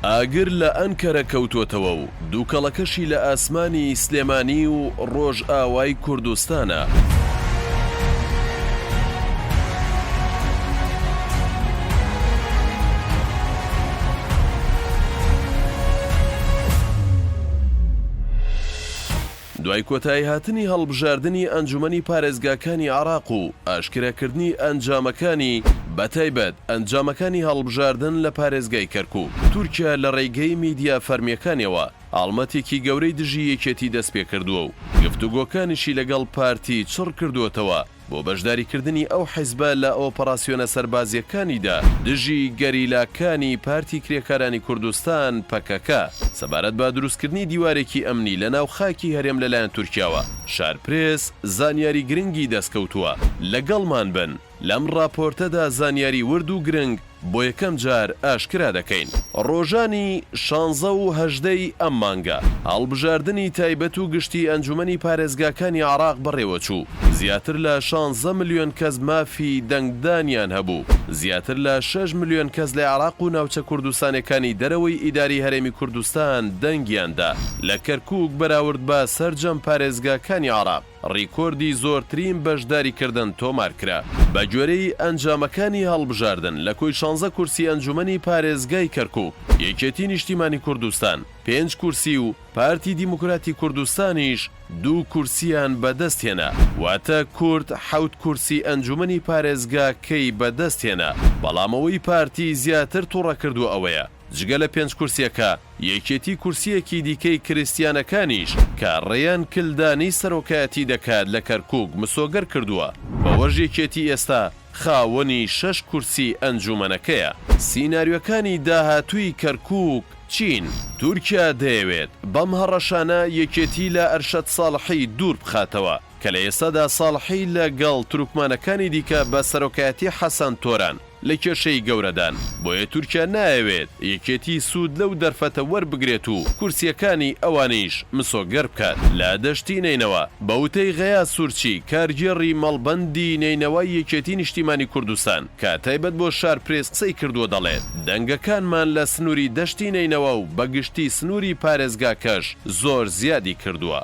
ئاگر لە ئەنکەرە کەوتۆتەوە و دووکەڵەکەشی لە ئاسمانی سلێمانی و ڕۆژئاوای کوردستانە. دوای کۆتاییهاتنی هەڵبژاردنی ئەنجومەنی پارێزگاکانی عێراق و ئاشکراکردنی ئەنجامەکانی، بەتایبەت ئەنجامەکانی هەڵبژاردن لە پارێزگای کەرکوک، تورکیا لە ڕێگەی میدیا فەرمییەکانیەوە هەڵمەتێکی گەورەی دژی یەکێتی دەستپێکردووە و گفتوگۆکانیشی لەگەڵ پارتی چڕکردووەتەوە بۆ بەشداریکردنی ئەو حیزبە لە ئۆپەراسیۆنە سەربازییەکانیدا دژی گەریلاکانی پارتی کرێکارانی کوردستان، پەکەکە. سەبارەت بە دروستکردنی دیوارێکی ئەمنی لە ناو خاکی هەرێم لەلایەن تورکیاوە، شارپرێس زانیاری گرنگی دەستکەوتووە، لەگەڵمان بن لەم ڕاپۆرتەدا زانیاری ورد و گرنگ بۆ یەکەم جار ئاشکرا دەکەین. ڕۆژانی شانزە و 18 ی ئەم مانگە، هەڵبژاردنی تایبەت و گشتی ئەنجومەنی پارێزگاکانی عێراق بەڕێوەچوو، زیاتر لە شانزە ملیۆن کەس مافی دەنگدانیان هەبوو، زیاتر لە شەش ملیۆن کەس لە عێراق و ناوچە کوردستانیەکانی دەرەوەی ئیداری هەرێمی کوردستان دەنگیان دا، لە کەرکوک بەراورد بە سەرجەم پارێزگاکانی عێراق. ڕیکۆردی زۆرترین بەشداریکردن تۆمارکرا. بەگوێرەی ئەنجامەکانی هەڵبژاردن، لە کۆی شانزە کورسی ئەنجومەنی پارێزگای کەرکوک، یەکێتی نیشتیمانی کوردستان پێنج کورسی و پارتی دیموکراتی کوردستانیش دوو کورسییان بەدەستهێنا، واتە کورد حەوت کورسی ئەنجومەنی پارێزگاکەی بەدەستهێنا، بەڵام ئەوەی پارتی زیاتر توڕەکردووە ئەوەیە، جگە لە پێنج کورسییەکە، یەکێتی کورسییەکی دیکەی کریستیانەکانیش کە ڕێیان کلدانی سەرۆکایەتی دەکات لە کەرکوک مسۆگەر کردووە، بەوەش یەکێتی ئێستا خاوەنی شەش کورسی ئەنجومەنەکەیە. سیناریۆکانی داهاتووی کەرکوک چین؟ تورکیا دەیەوێت بەم هەڕەشانە یەکێتی لە ئەرشەد ساڵحی دوور بخاتەوە، کە لە ئێستادا ساڵحی لە گەڵ تورکمانەکانی دیکە بە سەرۆکایەتی حەسەن تۆران لە کێشەی گەورەدان، بۆیە تورکیا نایەوێت یەکێتی سوود لەو دەرفەتە وەربگرێت و کورسییەکانی ئەوانیش مسۆگەر بکات. لە دەشتی نەینەوا، بە وتەی غەیاس سورچی، کارگێڕی مەڵبەندی نەینەوای یەکێتی نیشتیمانی کوردستان، کە تایبەت بۆ شارپرێس قسەی کردووە دەڵێت، دەنگەکانمان لە سنووری دەشتی نەینەوا و بە گشتی سنووری پارێزگاکەش زۆر زیادی کردووە.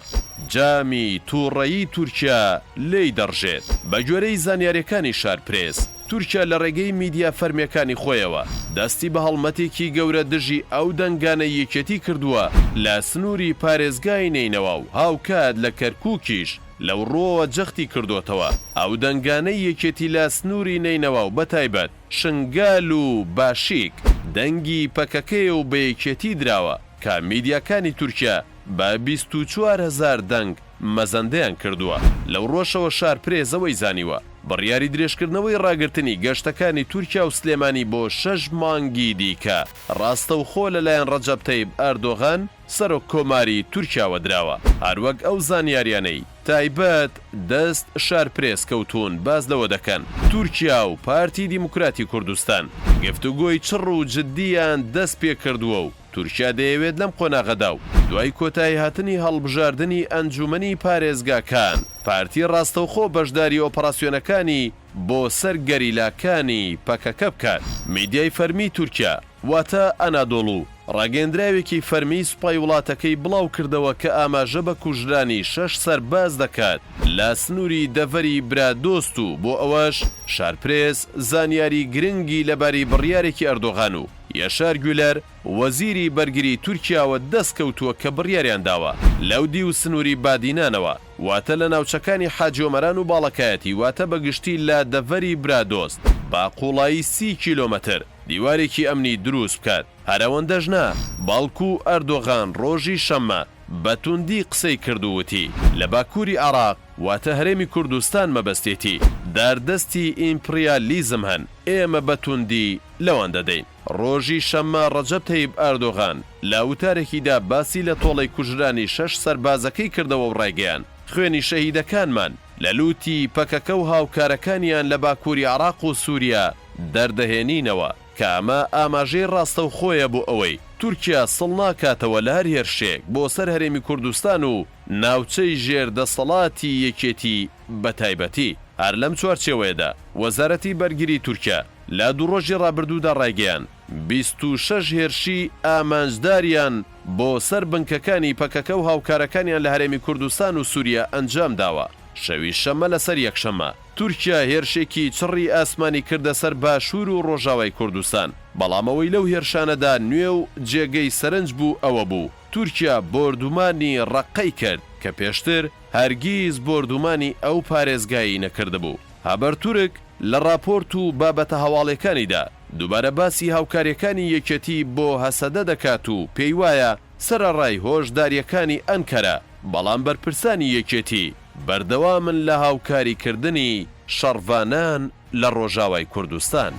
جامی تووڕەیی تورکیا لێی دەڕژێت. بە گوێرەی زانیارییەکانی شارپرێس، تورکیا لە ڕێگەی میدیا فەرمییەکانی خۆیەوە دەستی بە هەڵمەتێکی گەورە دژی ئەو دەنگانەی یەکێتی کردووە لە سنووری پارێزگای نەینەوا و هاوکات لە کەرکووکیش لەو ڕووەوە جەختی کردۆتەوە ئەو دەنگانەی یەکێتی لە سنووری نەینەوا و بەتایبەت شنگال و باشیک دەنگی پەکەکەیە و بە یەکێتی دراوە کە میدیاکانی تورکیا بە 24 هەزار دەنگ مەزەندەیان کردووە. لەو ڕۆژەوە شار پرێزەوەی زانیوە، بڕیاری درێژکردنەوەی ڕاگرتنی گەشتەکانی تورکیا و سلێمانی بۆ شەش مانگی دیکە ڕاستەوخۆ لەلایەن ڕەجەب تەیب ئەردۆغان، سەرۆک کۆماری تورکیاوە دراوە. هەروەک ئەو زانیاریانەی تایبەت دەست شارپرێس کەوتوون باس لەوە دەکەن، تورکیا و پارتی دیموکراتی کوردستان گفتوگۆی چڕ و جددییان دەستپێکردووە و تورکیا دەیەوێت لەم قۆناغەدا و دوای کۆتاییهاتنی هەڵبژاردنی ئەنجومەنی پارێزگاکان، پارتی ڕاستەوخۆ بەشداری ئۆپەراسیۆنەکانی بۆ سەر گەریلاکانی پەکەکە بکات. میدیای فەرمی تورکیا، واتە ئەنادۆڵو، ڕاگەیەندراوێکی فەرمی سوپای وڵاتەکەی بڵاوکردەوە کە ئاماژە بە کوژرانی شەش سەرباز دەکات لە سنووری دەڤەری برادۆست و بۆ ئەوەش شارپرێس زانیاری گرنگی لەبارەی بڕیارێکی ئەردۆغان و یەشار گولەر، وەزیری بەرگری تورکیاوە دەستکەوتووە کە بڕیاریان داوە لەو دیو سنووری بادینانەوە واتە لە ناوچەکانی حاجی ئۆمەران و باڵەکایەتی واتە بە گشتی لە دەڤەری برادۆست بە قوڵایی 30 کیلۆمەتر دیوارێکی ئەمنی دروست بکات. هەر ئەوەندەش نا، بەڵکو ئەردۆغان ڕۆژی شەممە بە توندی قسەی کرد و وتی، لە باکووری عێراق واتە هەرێمی کوردستان مەبەستێتی، داردەستی ئیمپڕیالیزم هەن، ئێمە بە توندی لەوان دەدەین. ڕۆژی شەممە ڕەجەب تەیب ئاردۆغان لە وتارێکیدا باسی لە تۆڵەی کوژرانی شەش سەربازەکەی کردەوە و ڕایگەیاند، خوێنی شەهیدەکانمان لە لووتی پەکەکە و هاوکارەکانیان لە باکووری عێراق و سووریا دەردەهێنینەوە، کە ئەمە ئاماژەی ڕاستەوخۆیە بۆ ئەوەی تورکیا سڵ ناکاتەوە لە هەر هێرشێک بۆ سەر هەرێمی کوردستان و ناوچەی ژێر دەسەڵاتی یەکێتی بە تایبەتی. هەر لەم چوارچێوەیەدا وەزارەتی بەرگری تورکیا لە دوو ڕۆژی ڕابردوودا ڕایگەیاند، 26 هێرشی ئامانجداریان بۆ سەر بنکەکانی پەکەکە و هاوکارەکانیان لە هەرێمی کوردستان و سووریا ئەنجامداوە. شەوی شەممە لەسەر یەکشەممە، تورکیا هێرشێکی چڕی ئاسمانی کردە سەر باشوور و ڕۆژاوای کوردستان، بەڵام ئەوەی لەو هێرشانەدا نوێ و جێگەی سەرنج بوو ئەوە بوو، تورکیا بۆردومانی ڕەققەی کرد کە پێشتر هەرگیز بۆردومانی ئەو پارێزگایەی نەکردبوو. هابەرتورک لە ڕاپۆرت و بابەتە هەواڵیەکانیدا دووبارە باسی هاوکاریەکانی یەکێتی بۆ هەسەدە دەکات و پێی وایە سەرەڕای هۆشداریەکانی ئەنکەرە بەڵام بەرپرسانی یەکێتی بەردەوامن لە هاوکاریکردنی شەڕڤانان لە ڕۆژاوای کوردستان.